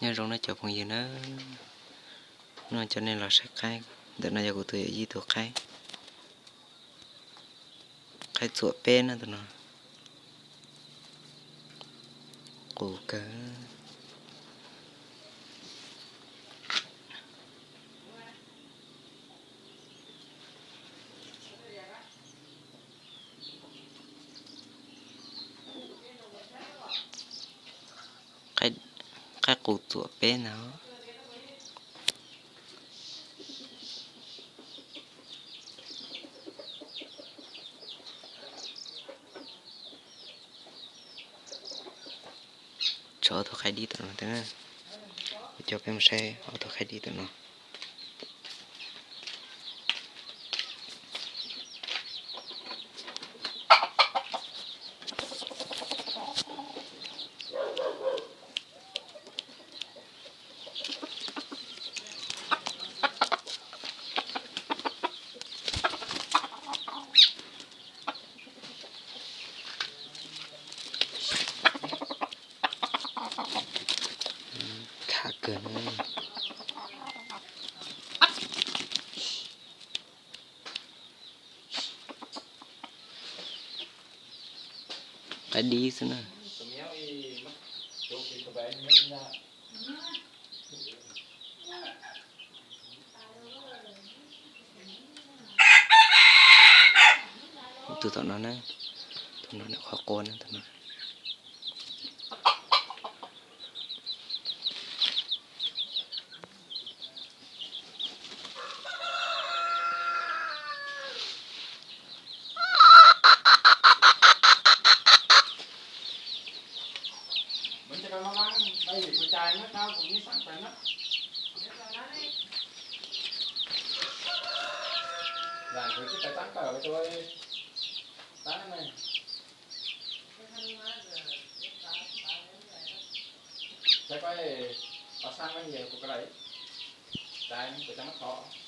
Nyob zoo nawb cov phooj ywg na, no coj nej los saib qaib. Ntawm no yog kuv tus yawm yij tus qaib, qaib txuam peb na tus no. Qus kawg. Qaib qus txuam peb ntag. Tshuav ob tug qaib dib tom no thiab na. Kuv coj peb mus saib ob tug qaib dib tom no. Kham kawg na. Qaib dib xwb na. Tus tom no na, tus no nws qhuav qua na tus no. Saib koj, koj sab koj hias kuv ko lawm, kuv cov mab thov.